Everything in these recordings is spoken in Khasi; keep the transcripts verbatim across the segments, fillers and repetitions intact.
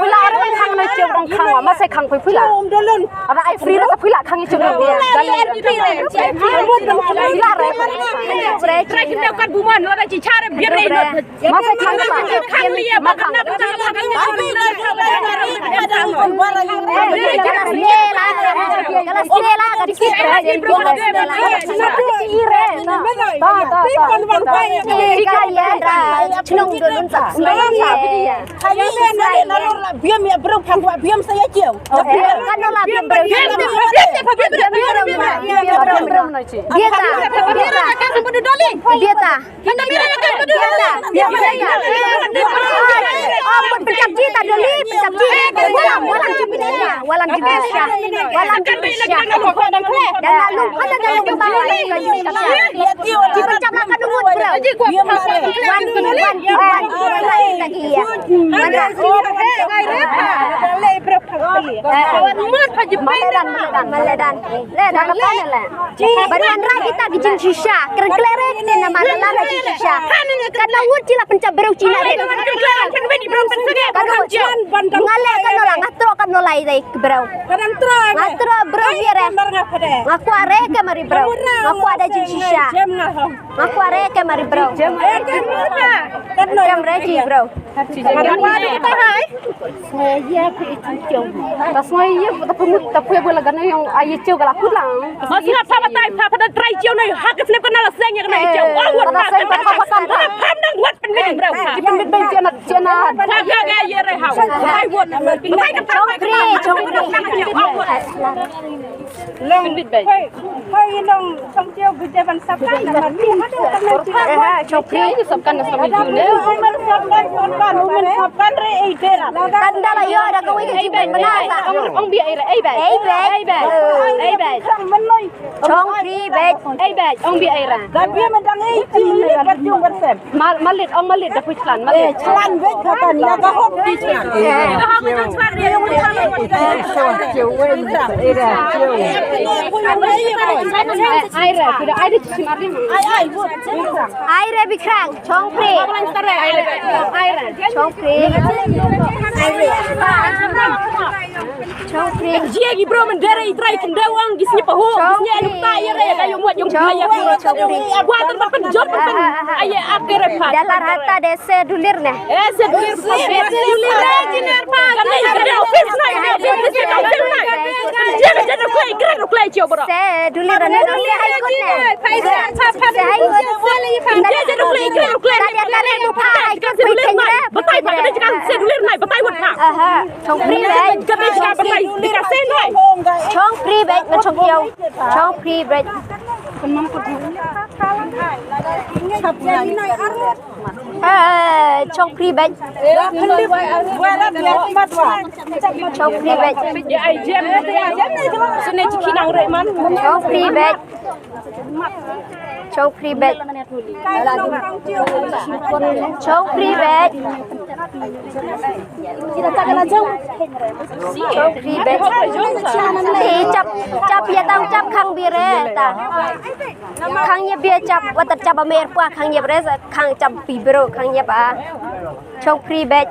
Phi la re khang na jong dong khang wa, ma se khang phi phi la. Ada ai free da phi la khang jong dong. Phi la re. Trai kim dau kat bumon la da chi chare biar re. Ma se khang sa. Khang li ya ma khang. Biata, biata. Biata. Biata. Biata. Biata. Oh, pun pencap cita dulu, pencap cita. Walang, walang cipta. Walang cipta. Walang cipta. Dah lalu, ada dalam kepala. Di pencap lah kan ngut, bro. Wan, wan, wan, wan, lagi ya. Mana? Maledan, maledan, maledan. Le, dah kata le. Baru anra kita ki jingshisha. Kren klere kita nama dalam jingshisha. Kata wut cila pencap breu cina re. Kata wut ngale kan nola, ngatro kan nola idai breu. Ngatro breu ni re. Ngaku are ke mari breu. Ngaku ada jingshisha. Ngaku are ke mari breu. Kem re ji breu. Sngewbha ïa phi i Ciew. Ta sngewbha ïa phi, ta phi mut, ta phi bula gana yong ai Ciew ka la kut lang. Mas nga pha batai pha pha da trai Ciew na ha ka slip ka na la seng ïa ka na Ciew. Oh, wat pha pha pha pha pha pha dang wat pynbit breu pha. Pynbit beng Ciew na Ciew na. Pha ka ga ïa re ha. Batai wat. Batai ka pha. Chongkri, chongkri. Long. Pynbit beng. Hoi, hoi long. Chongkri gu je ban sap kan, namar ni ada kan. Eh, ha, chongkri ni sap kan, na sap ni jun, eh. Umar sap kan, sap kan, umar sap kan re, eh, dera. Kan da la ïoh da kawei ka jingpynbna sa. Ong, ong bi ai re, ai bai. Ai bai. Ai bai. Ai bai. Chongkri bej. Ai bai, ong bi ai ra. Da bi ma dang ai ti ni ka jung ber sem. Mal, malit, ong malit da pui chlan, malit. Eh, chlan bej ka kan, ïa ka hok ti chlan. Eh. Ai ra, kuda ai ra chi mar lim. Ai, ai, ai ra Bikrang, Chongkri. Ai ra, ai ra. Chongkri. Ai ra. Chongkri. Jia gi bro mendere i trai kendawang gi sni pahu gi sni anu ta ya re ka yung wat yung ta ya. Chongkri. Wa tu ba penjot pen. Aye ake re pa. Dalar hata de se dulir ne. Eh, se dulir pa, se dulir re jiner pa. Kan ni kan office na, office na, office na. Jia jia kue kre kre jia bro. Se dulir ne, se hai kut ne. Se hai kut. Jia jia kue kre kre. Tadi tadi tu pa hai kut. Se dulir na, batai pa, kan se dulir na, batai wat pa. Aha. Chongkri bej. Ka bej ka batai, ka sen bej. Chongkri bej, man chongkiau. Chongkri bej. Eh, chongkri bej. Chongkri bej. Sune jiki nang re man. Chongkri bej. Chongkri bej. Chongkri bej. Chongkri bej. Ni chap, chap ya tang chap khang bire ta. Khang ya bia chap, wata chap amer pua khang ya bire, khang chap bibro, khang ya ba. Chongkri bej.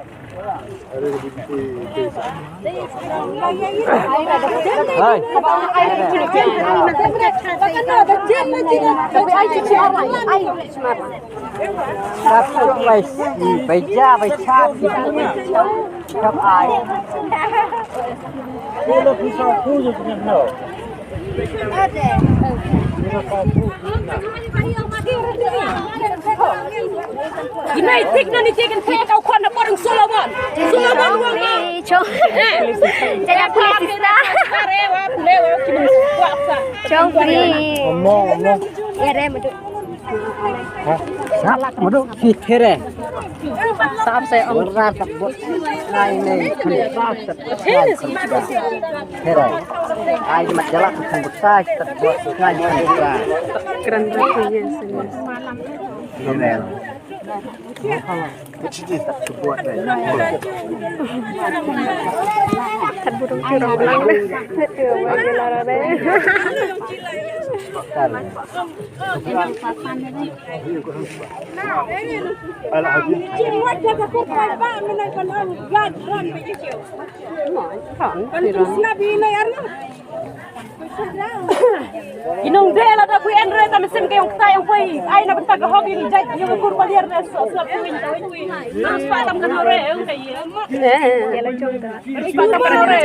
Ina i tik na ni tik in tik au khon na por Solomon. Solomon wa ma. Chong. Eh. Chong pri. Chong pri. Omo, omo. Ya re madu. Ha? Sap madu ki there. Sap se ong. Ora sap bot. Nai nei kan sap sap. There. Ai mat jala kan bot sai sap bot. Nai kan bot sai. Keren banget ya sini. There. Inong de la da bui en re ta mesin ke ong ta ong pui. Ai na benta ka hoki ni jai ong kur paliar re so so pui ta pui. Terus pa tam kan re ong kai. Eh, ya la jong da. Pa tam kan re.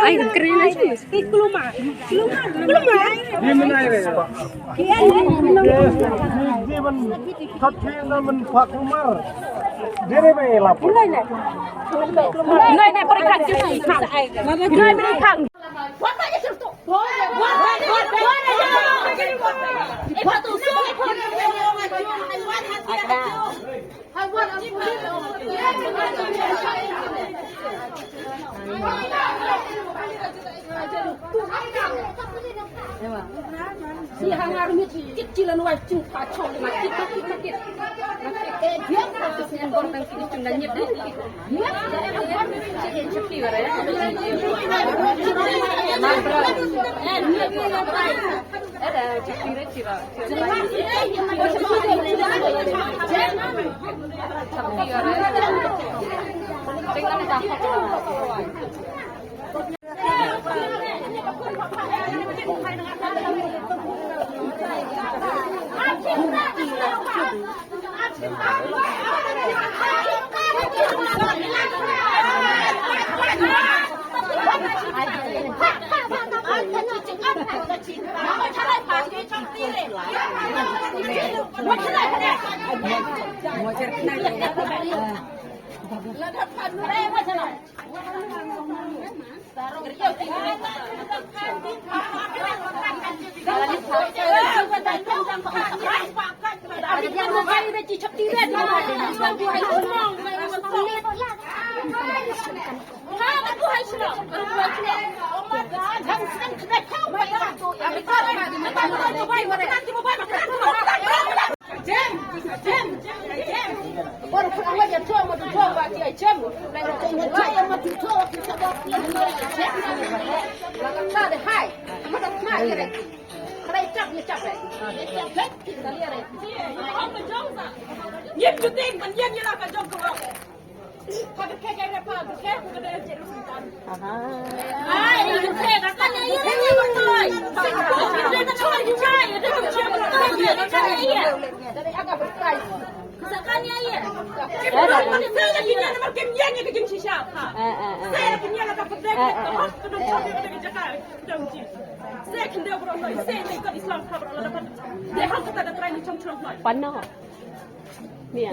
Ai kri na ji. Ki kluma. Kluma. Kluma. Ni menai re. Ki en re. Ni ban thot ki na men pa kluma. Dere ba la. Nai nai. Nai nai pari khang. Nai pari khang. What are you to? What? What? Eva. Si hangar mit kit kilan wai chu pa chong ma kit ma kit ma kit. Ma kit. Eh, dia pa tu sen bor tang kini chung dan nyet deh. Dia pa tu sen bor tang kini chung dan nyet deh. Ma bra. Eh, dia pa tu sen. Ada chakri re chira. Pano. Nia.